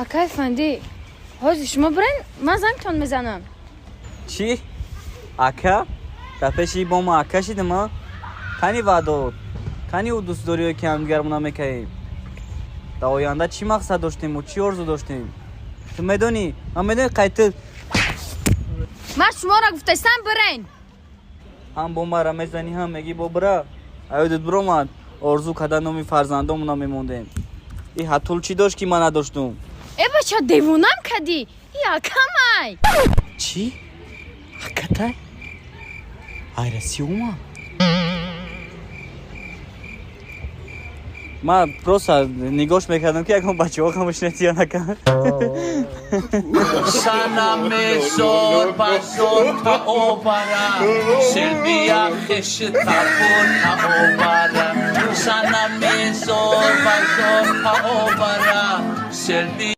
Акай фанди, ҳозир шумо бирен, ман зангтон мезанам. Чӣ, ака? Дар пеши бо ма ака шидим, а? Кани ваъдот, кани ӯ дӯстдориё, ки ҳамдигармона мекаем? Дар оянда чӣ мақсад доштему, чӣ орзу доштем? Ту медонӣ, ман медонӣ, қай ту. Ман шуморо гуфтастам, бирен. Ҳам бо мара мезанӣ, ҳам мегӣ бо бира. Аёдат биромад, орзу карда номи фарзандомона мемондем. И ҳатул чӣ дошт, ки ман надоштум? Э, бача, девонам кадӣ? И акамай. Чӣ, акатай? Айраси ума ман просто нигоҳш мекардам, ки ягон бачаҳо хамошнатия накард. Санаме зор базор таобара, Селбия хеш табор таобара. Санаме зор базор таобара, Селбия.